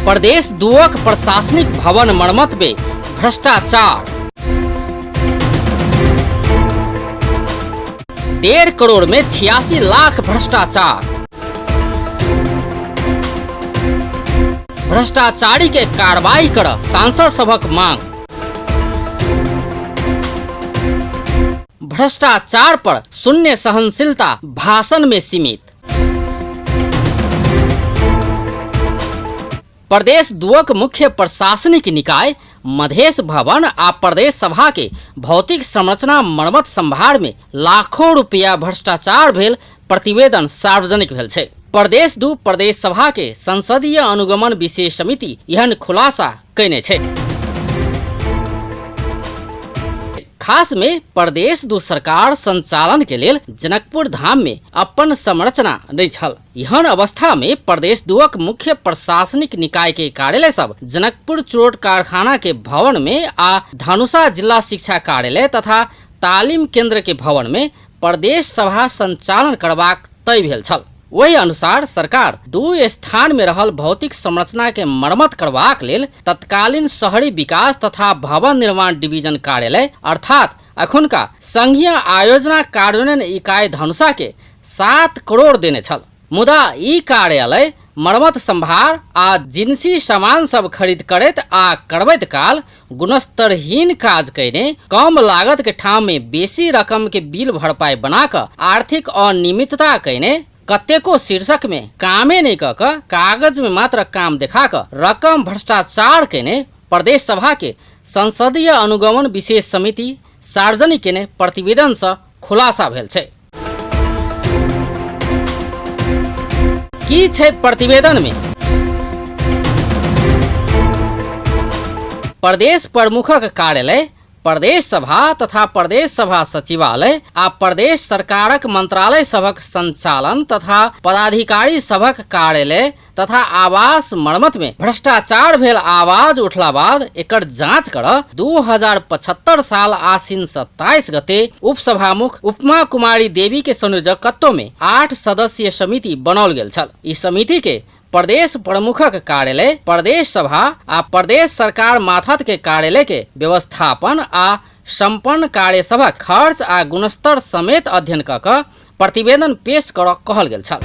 प्रदेश दुअक प्रशासनिक भवन मरम्मत में भ्रष्टाचार। 1.5 करोड़ में 86 लाख भ्रष्टाचार। भ्रष्टाचारी के कार्रवाई कर सांसद सभक मांग। भ्रष्टाचार पर शून्य सहनशीलता भाषण में सीमित। प्रदेश दुअक मुख्य प्रशासनिक निकाय मधेश भवन आ प्रदेश सभा के भौतिक संरचना मरम्मत संभार में लाखों रुपया भ्रष्टाचार भेल प्रतिवेदन सार्वजनिक भेल छै। प्रदेश दू प्रदेश सभा के संसदीय अनुगमन विशेष समिति एहन खुलासा कयने छै। खास में प्रदेश दू सरकार संचालन के लेल जनकपुर धाम में अपन संरचना नहीं छल। एहन अवस्था में प्रदेश दुअक मुख्य प्रशासनिक निकाय के कार्यालय सब जनकपुर चुरोट कारखाना के भवन में आ धनुषा जिला शिक्षा कार्यालय तथा तालीम केंद्र के भवन में प्रदेश सभा संचालन करबाक तय भेल छल। ओहि अनुसार सरकार दू स्थान में रहल भौतिक संरचना के मरम्मत करबाक लेल तत्कालीन शहरी विकास तथा भवन निर्माण डिवीजन कार्यालय अर्थात अखुनका संघीय आयोजना कार्यान्वयन इकाई धनुषा के 7 करोड़ देने छल। मुदा ई कार्यालय मरम्मत संभार आ जिनसी सामान सब खरीद करैत आ करबैत काल गुणस्तरहीन काज कयने, कम लागत के ठाम में बेसी रकम के बिल भरपाई बना क आर्थिक अनियमितता कयने, कतेको शीर्षक में कामे नहीं क क कागज में मात्र काम देखा क रकम भ्रष्टाचार कयने प्रदेश सभा के संसदीय अनुगमन विशेष समिति सार्वजनिक केने प्रतिवेदन से खुलासा भेल छै। की छै प्रतिवेदन में? प्रदेश प्रमुखक कार्यालय, प्रदेश सभा तथा प्रदेश सभा सचिवालय आ प्रदेश सरकारक मंत्रालय सभक संचालन तथा पदाधिकारी सभक कार्यालय तथा आवास मरम्मत में भ्रष्टाचार भेल आवाज उठला बाद एकर जांच कर 2075 साल आश्विन 27 गते उपसभामुख उपमा कुमारी देवी के संयोजकत्व में 8 सदस्यीय समिति बनौल गेल छल। ई समिति के प्रदेश प्रमुखक कार्यालय, प्रदेश सभा आ प्रदेश सरकार माथत के कार्यालय के व्यवस्थापन आ संपन्न कार्य सभक खर्च आ गुणस्तर समेत अध्ययन क क प्रतिवेदन पेश कर कहल गेल छल।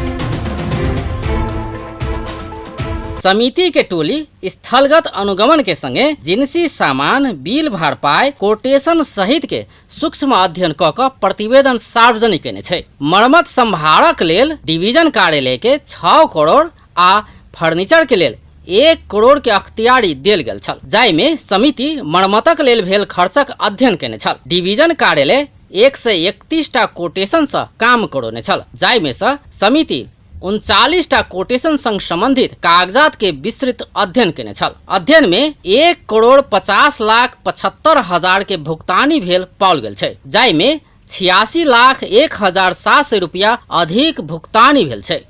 समिति के टोली स्थलगत अनुगमन के संगे जिनसी सामान, बिल भरपाई, कोटेशन सहित के सूक्ष्म अध्ययन क क प्रतिवेदन सार्वजनिक केने छै। मरम्मत संभारक लेल डिवीजन कार्यालय के 6 करोड़ आ फर्नीचर के लेल 1 करोड़ के अख्तियारी देल गेल छल, जाहिमे समिति मरम्मतक लेल भेल खर्चक अध्ययन केने छल। डिवीजन कार्यालय 131 टा कोटेशन सँ काम करौने छल, जाहिमे सँ समिति 39 टा कोटेशन संग संबंधित कागजात के विस्तृत अध्ययन केने छल। अध्ययन में 1,50,75,000 के भुगतानी भेल पाओल गेल छै, जाहिमे 86,01,700 रुपया अधिक भुगतानी भेल छै।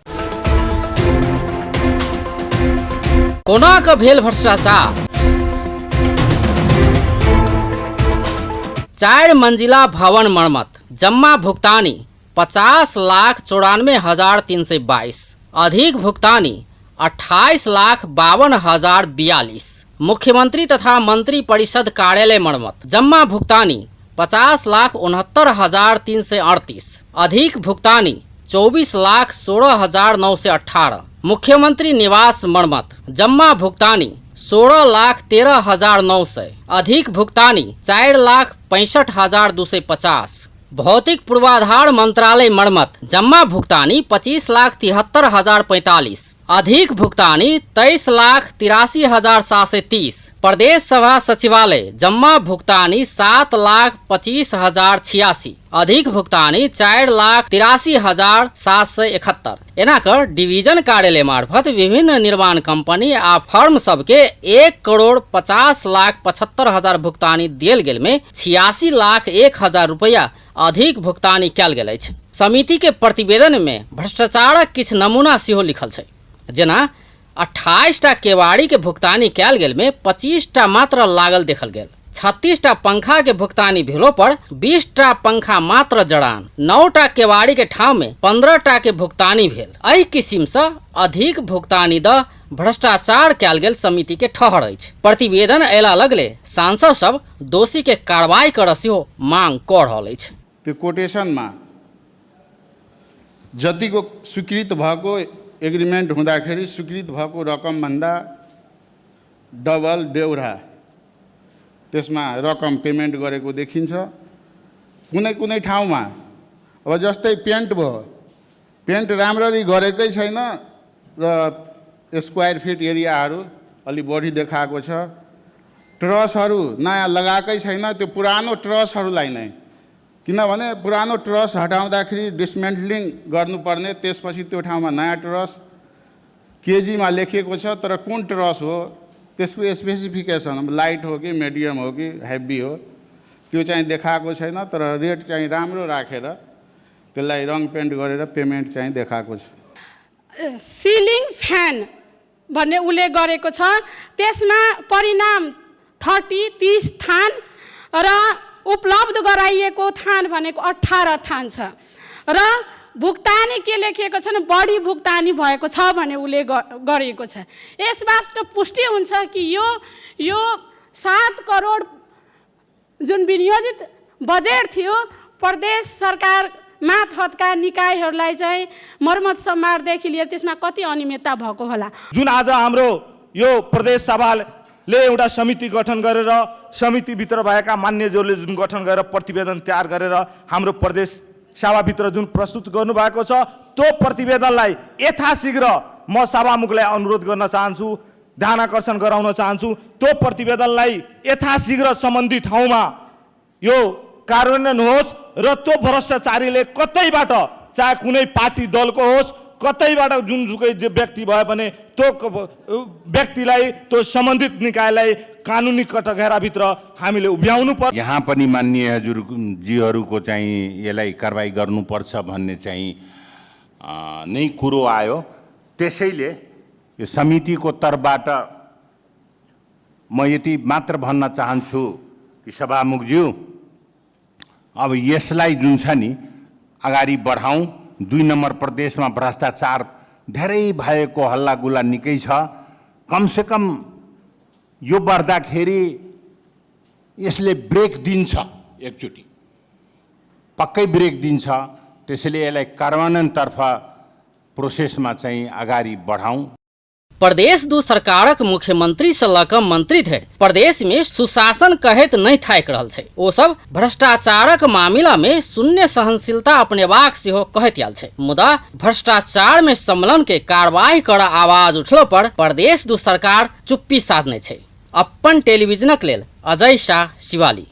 कोना क भेल भ्रष्टाचार? 4 मंजिला भवन मरम्मत जम्मा भुगतानी 50,94,322, अधिक भुगतानी 28,52,042। मुख्यमंत्री तथा मंत्री परिषद कार्यालय मरम्मत जम्मा भुगतानी 50,69,338, अधिक भुगतानी 24,16,918। मुख्यमंत्री निवास मरम्मत जम्मा भुगतानी 16,13,900, अधिक भुगतानी 4,65,250। भौतिक पूर्वाधार मंत्रालय मरम्मत जम्मा भुगतानी 25,73,045, अधिक भुगतानी 23,83,730। प्रदेश सभा सचिवालय जम्मा भुगतानी 7,25,086, अधिक भुगतानी 4,83,771। एना कर डिवीजन कार्यालय मार्फत विभिन्न निर्माण कंपनी आ फर्म सबके 1,50,75,000 भुगतानी देल गेल में 86,01,000 रुपया अधिक भुगतानी कयल गेल अछि। समिति के प्रतिवेदन में भ्रष्टाचारक किछु नमूना सेहो लिखल छै, जेना 28 टा केवाड़ी के भुगतानी कयल गेल में 25 टा मात्र लागल देखल गेल, 36 टा पंखा के भुगतानी भेलो पर 20 टा पंखा मात्र जड़ान, 9 टा केवाड़ी के ठाव में 15 टा के भुगतानी भेल। एहि किसिम से अधिक भुगतानी द भ्रष्टाचार कयल गेल समिति के ठहर अछि। प्रतिवेदन अयला लगले सांसद सब दोषी के कार्रवाई करऽ सेहो मांग कऽ रहल अछि। त्यो कोटेसनमा जतिको स्वीकृत भएको एग्रिमेन्ट हुँदाखेरि स्वीकृत भएको रकमभन्दा डबल बेहोरा त्यसमा रकम पेमेन्ट गरेको देखिन्छ। कुनै कुनै ठाउँमा अब जस्तै पेन्ट भयो, पेन्ट राम्ररी गरेकै छैन र स्क्वायर फिट एरियाहरू अलि बढी देखाएको छ। ट्रसहरू नयाँ लगाएकै छैन, त्यो पुरानो ट्रसहरूलाई नै, किनभने पुरानो ट्रस हटाउँदाखेरि डिसमेन्टलिङ गर्नुपर्ने, त्यसपछि त्यो ठाउँमा नयाँ ट्रस केजीमा लेखिएको छ, तर कुन ट्रस हो त्यसको स्पेसिफिकेसन लाइट हो कि मिडियम हो कि हेभी हो त्यो चाहिँ देखाएको छैन, तर रेट चाहिँ राम्रो राखेर त्यसलाई रङ पेन्ट गरेर पेमेन्ट चाहिँ देखाएको छ। सिलिङ फ्यान भन्ने उल्लेख गरेको छ, त्यसमा परिणाम 30 थान र उपलब्ध गराइएको थान भनेको 18 थान छ र भुक्तानी के लेखिएको छ भने बढी भुक्तानी भएको छ भन्ने उल्लेख गरिएको छ। यसबाट पुष्टि हुन्छ कि यो यो 7 करोड जुन विनियोजित बजेट थियो प्रदेश सरकार मातहतका निकायहरूलाई चाहिँ मर्मत सम्भारदेखि लिएर त्यसमा कति अनियमितता भएको होला। जुन आज हाम्रो यो प्रदेश सभाले एउटा समिति गठन गरेर समितिभित्र भएका मान्यज्यूहरूले जुन गठन गरेर प्रतिवेदन तयार गरेर हाम्रो प्रदेश सभाभित्र जुन प्रस्तुत गर्नुभएको छ त्यो प्रतिवेदनलाई यथाशीघ्र म सभामुखलाई अनुरोध गर्न चाहन्छु, ध्यान आकर्षण गराउन चाहन्छु। त्यो प्रतिवेदनलाई यथाशीघ्र सम्बन्धित ठाउँमा यो कार्यान्वयन होस् र त्यो भ्रष्टाचारीले कतैबाट, चाहे कुनै पार्टी दलको होस्, कतैबाट जुनसुकै जे व्यक्ति भयो भने त्यो व्यक्तिलाई त्यो सम्बन्धित निकायलाई कानुनी कटघराभित्र हामीले उभ्याउनु पर्छ। यहाँ पनि माननीय हजुरजीहरूको चाहिँ यसलाई कारवाही गर्नुपर्छ भन्ने चाहिँ नै कुरो आयो। त्यसैले यो समितिको तर्फबाट म यति मात्र भन्न चाहन्छु कि सभामुखज्यू, अब यसलाई जुन छ नि अगाडि बढाउँ। 2 नम्बर प्रदेशमा भ्रष्टाचार धेरै भएको हल्लागुल्ला निकै छ। कमसेकम यो बढ्दाखेरि यसले ब्रेक दिन्छ, एकचोटि पक्कै ब्रेक दिन्छ। त्यसैले यसलाई कार्यान्वयनतर्फ प्रोसेसमा चाहिँ अगाडि बढाउँ। प्रदेश 2 सरकारक मुख्यमंत्री से लऽ कऽ मंत्री धरि प्रदेश में सुशासन कहैत नहि थाकि रहल छै। ओ सब भ्रष्टाचारक मामिला में शून्य सहनशीलता अपनेबाक सेहो कहैत आयल छै, मुदा भ्रष्टाचार में सम्मेलन के कार्रवाई कर आवाज उठलो पर प्रदेश 2 सरकार चुप्पी साधने छै। अपन टेलीविजनक लेल अजय शाह, शिवाली।